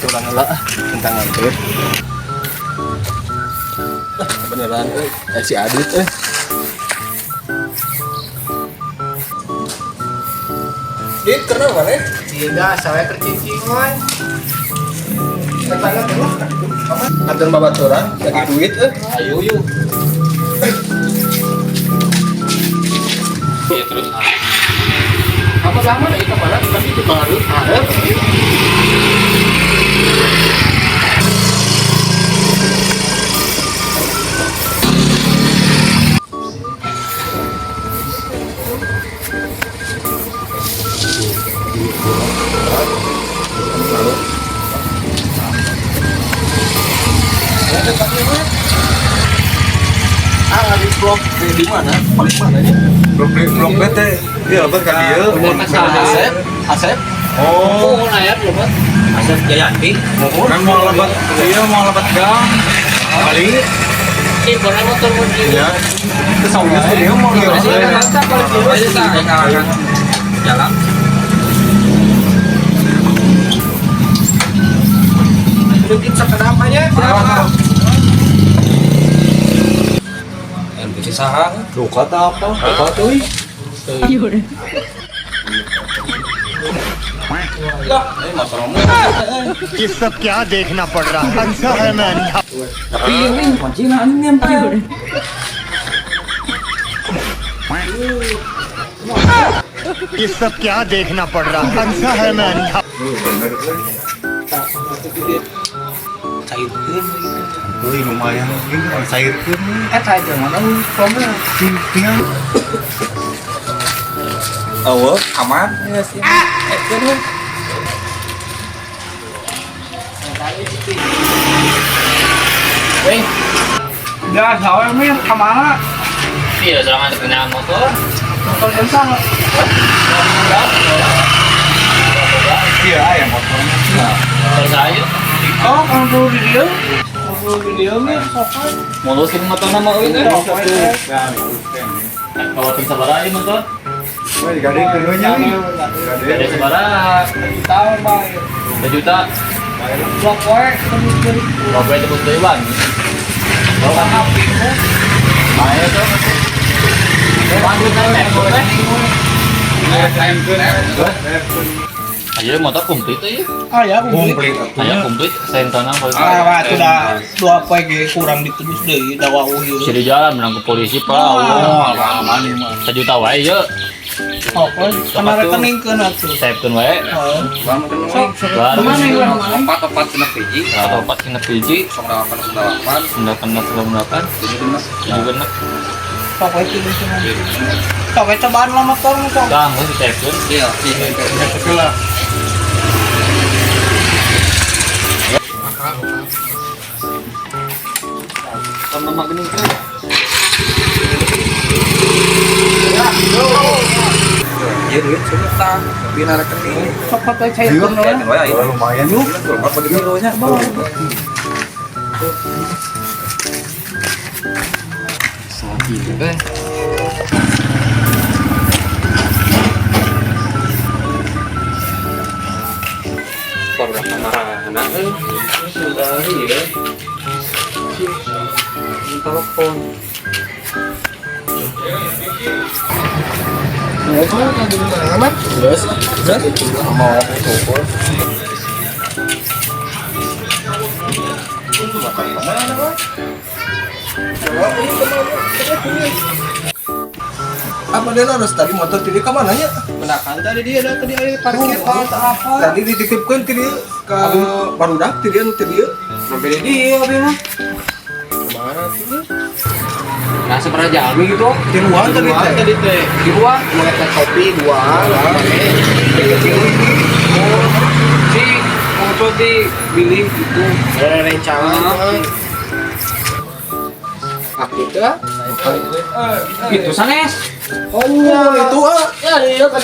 Tentang lah, tentang hampir. Beneran, si Adit eh. Dit, kenapa mana? Iya, saya kercicing we. Tetangga tuh, Antar babaturan, lagi duit eh. Ayo yuk. Ya terus. Apa sama itu mana? Tapi itu baru harap. Ah, di blok B di mana? Paling mana ya? Blok B, blok B teh. Iya, lebat ka dieu. Asep, Asep. Oh, Oh, layar lebat. Asep Jayanti. kan mau lebat iya mau lebat gang. Kali. Ih, pernah motor mau di. Iya. Kesaunya dia mau lebat. Jalan. Mungkin sakedapanya. NPC saha. Duka tah apa? Duka tuh. Ih. Lah, ini motor mu. ये सब क्या देखना पड़ रहा है? अच्छा है मैं अंधा। Tapi ini kuncinya ini ये सब क्या देखना पड़ रहा है? अच्छा है मैं अंधा। Cairkeun gitu. Euy lumayan ini cairkeun. Eh, saya jangan kamu. Tinggal. Awo, aman. Iya sih. Weh, Ya, saya mir kemana? iya serangan kendaraan motor. Motor kencang. Iya, aya motornya. Motor saya. Oh, kalau di dia. Kalau di dia mir sopan. Molusin motor nama euy teh. Nah, itu teh. Kalau ting sabaraha ieu motor? Wah, digade keun nya. Gade sabaraha? Tahun bang. 1 juta. Blok we tebus deui. Berapa tebus deui bang? Bawa api. Bae tuh. Lanjut kan teh. Ayo motor komplit euy. Ah ya, komplit. Komplit. Aya komplit sentona Ah, wah, itu dah dua poe ge kurang ditebus deui da wau ieu. Bisa di jalan menang ke polisi pak. Ah, Allah. 1 juta wae ye. Oh, kena rekening keun atuh. Typekeun wae. Oh. Sok, sok. Baru. Kemana ya, kemana? Empat empat genep hiji, Atau empat genep hiji, 08 08 sembilan sembilan delapan, 7 genep. tujuh genep. Sok we tilu cenah. Sok we cobaan lah motor mah sok. Kang, geus ditekeun. Iya, iya. Sama mah geuning teh. Iya duit sudah tapi na rekening. Sok we cairkeun we. Iya, Oh, lumayan yuk. Apa begitu nya? Sakit teh. Korban kamarana euy. Sudah ieu. Telepon. Terus, terus mau kumpul. Apa dia harus tadi motor tadi ke mana ya? Mendakan tadi dia dah tadi aya parkir apa. Tadi dititipkan tadi ke barudak tadi anu tadi. Sampai di dia abi mah. Kemana tuh? Nah, seberapa jami gitu? Tiluan tadi teh. Tadi teh. Di ruang mau teh kopi dua. Si foto di bilih gitu. Rencangan. Aku teh. Itu sanes. Oh, itu ah. Ya, iya kan.